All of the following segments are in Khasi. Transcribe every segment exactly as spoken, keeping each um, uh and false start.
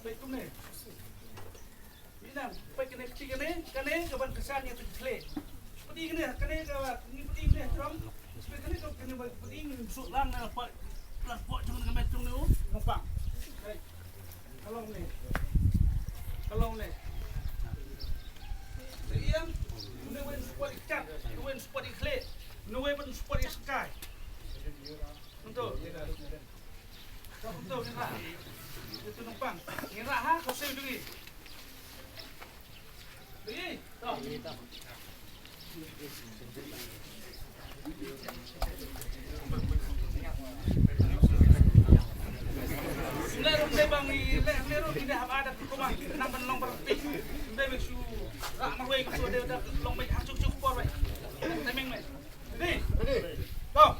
Peit kumne. Ina, peit kane, kti kane, kane ka ban kyrshan ïa ka khleh. Peit kane, kane ka, ngi peit kane jrong. Peit kane ka, kane ba peit ngi suk lang na peit, lang peit jong ka met jong u nongpang. Peit. Ka long ne. Ka long ne. Ïa, une wen spot i kat, une wen spot i khleh, une wen spot i skai. Untuk. Ka pynto ngi rah. Itu numpang. Ngi rah ha, ka siew jong ngi. Ih, to. Mlai rum dei bang i leh mlai rum i dei haba da kumang nang ban long berpi. Mbe bek shu rah marwei ka shu dei da long bek ha chuk chuk por wei. Timing mei. Ready? Ready. Go.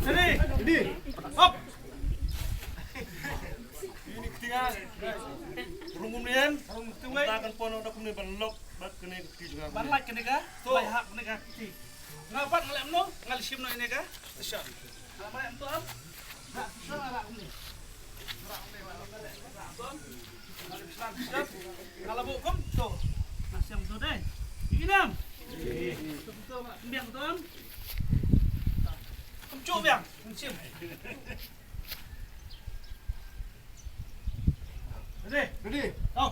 Ready? Ready? Hop! Ini ketinggal. Rumum nian. Rumum tuwai. Kita akan pono dak ni ban lok. Bad kane ka kti jong nga. Ban lait kane ka, to. Lait ha kane ka kti. Nga pat nga leh kumno, nga leh shim noh ine ka. Tasha. Nga leh kumto am. Nga tasha nga rah kumne. Nga rah kumne, nga rah kumne, nga rah kumto am. Nga leh tasha, tasha. Nga leh buh kumto. Nga shim to dei. Ine am. Kumto, kumto, nga leh kumbiang to am. Kumjuh biang, kumshim. Ready? Ready. Go.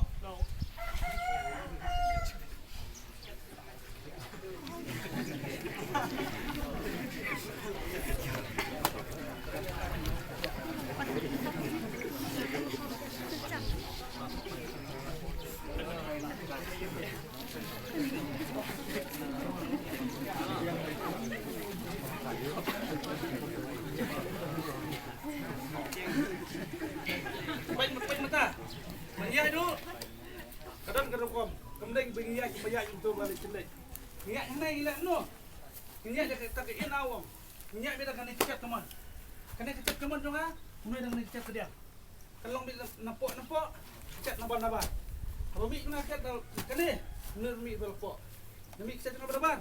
Peit, peit mynta. Ngi ïaid ruh. Ka don ka rukom. Kam dei ba ngi ïaid, ba ïaid kumto ba leit leit. Ngi ïaid hangne ngi leh kumno? Ngi ïaid da kata ka in awong. Ngi ïaid beit da kane ka kjat kamon. Kane ka kjat kamon jong nga, une da kane ka kjat kadiang. Kan long beit napoh napoh, kjat nabar nabar. Haba mih kane ka kjat da kane, une mih ba napoh. Mih kjat nabar nabar,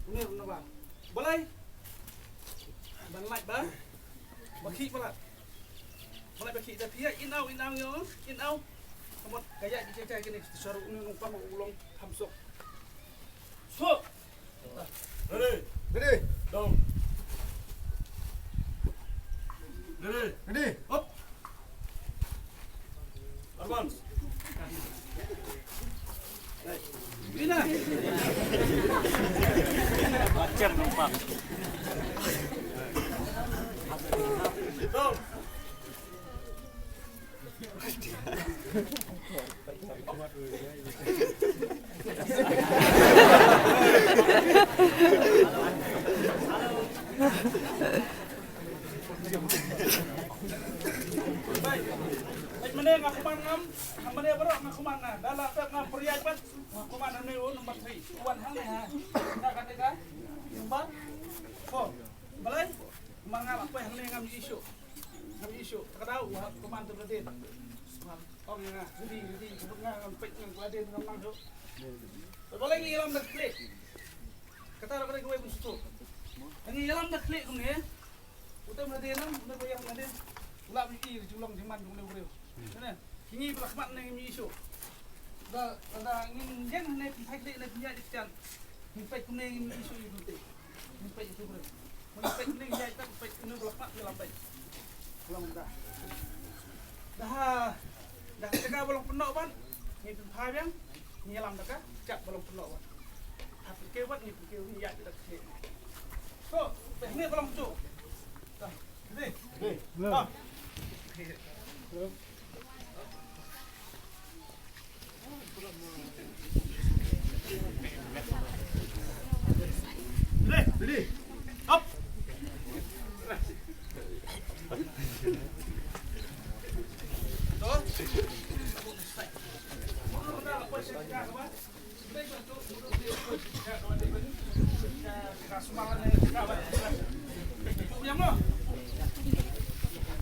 une nabar. Balei? Ban lait ba, ba khih palat. Ba lait ba khih da phi ïa in aw, in aw ïa, in aw. Ka mut ka ïaid beit jai jai kine, sha ruh une nongpang u long kham suk. Suk. Ready. Ready. Down. Ready. Ready. Up. Advance. Bina. Macam nampak. Down. Mane nga kuman ngam, mane baroh nga kuman nga. Da la pep nga priai pat, nga kuman hangne u number three. Wan hangne ha. Nga kata ka number four. Balei? Kuman nga la poi hangne ngam issue. Ngam issue. Ka dau wa kuman tu ka din. Ong nga, ready, ready, ka mut nga ngam peit ngam ka din ngam nang tu. Balei ngi lam da klik. Kata la ka dei kawei ban sngewthuh. Ngi ïalam da khlieh kumne. Uta ma dei nang, uta ba ïalam ma dei. U lah ban ïohi ri ju long jingman jong une u briew. Kine, ngi ba la khmat ne ngim ïohi shuh. Da, da ngin ïeng ne pynphai khlieh ne pynïaid ïa ka jan. Ngin peit kumne ngim ïohi shuh ïa u briew. Ngin peit ïa u briew. Ngin peit kumne ngin ïaid tang peit kumne ba la khmat ne lam peit. Long da. Da ha, da ha ka jaka ba long pynnoh ban. Ngin pynphai biang. Ngi lam da ka jaka ba long pynnoh wat. Hap pynkew wat, ngi pynkew, ngi ïaid da ka jaka. So, pynkew ba long pynkew. Ta. Ready? Ready. Ta. Ready? Ready. Up.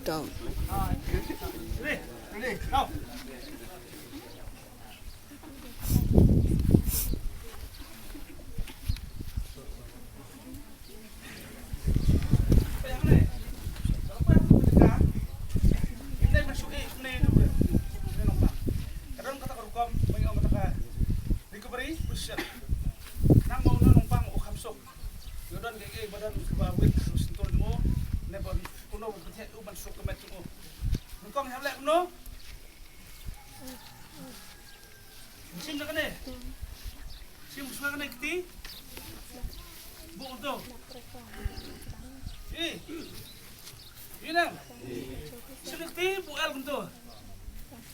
Down. Recovery position. Nang ma u nongpang u kham suk. Ïa u don kaei kaei ba don kaba wit ha u syntol jong u. Ne ba u nongpang u pynthik u ban suk ka met jong u. Nyngkong hap leh kumno? Shim na kane. Shim shuwa kane kti. Buh kumto. Ï. Ï nang. Shim na kti, buh el kumto.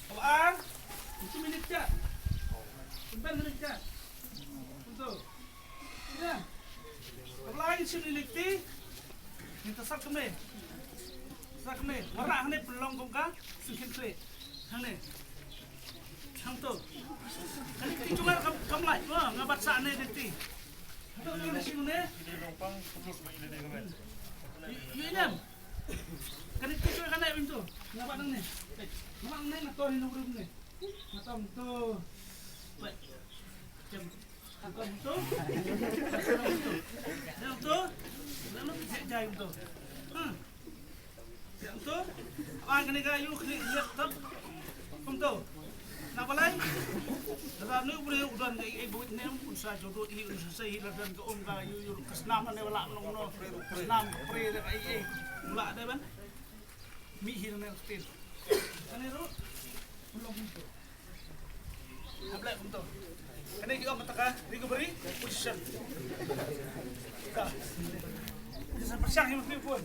Kaba ar. Shim na kti. Shim na kti. Kumto. Ïa. Kaba lai shim na kti. Ngin ta sat kumne. Sat kumne. Wanrah hangne pynlong kum ka. Sngewkhia khlieh. Hangne. Hangto. Kane kti jong nga kam, kam lait. Wah, nga bat sah ne kti. Hangto kane shim ne. Ï, ï nem. Kane kti jong nga kane pinto. Nga bat nangne. Nga bat nangne, nga to ni nong rum ne. Nga to to. Baik. Jam. Nga to to. Nga to. Nga to. Nga to. Jai to. Hmm. Ïa kumto, ba kane ka ïu khlieh ïa tap. Kumto. Na balai. Lada une u briew u don kaei kaei ba wit ne um, un sa jodot hi, un sa sei hi, lada don ka um ka ïu ïu ka snam ne wala long no. Snam pre da kaei kaei. U lah dei ban. Mih hi na ne ka kti. Kane ruh. Un long kumto. Hap leh kumto. Kane ki ong kata ka recovery position. Ka. Kita sa pyrshang hi ma phi pun.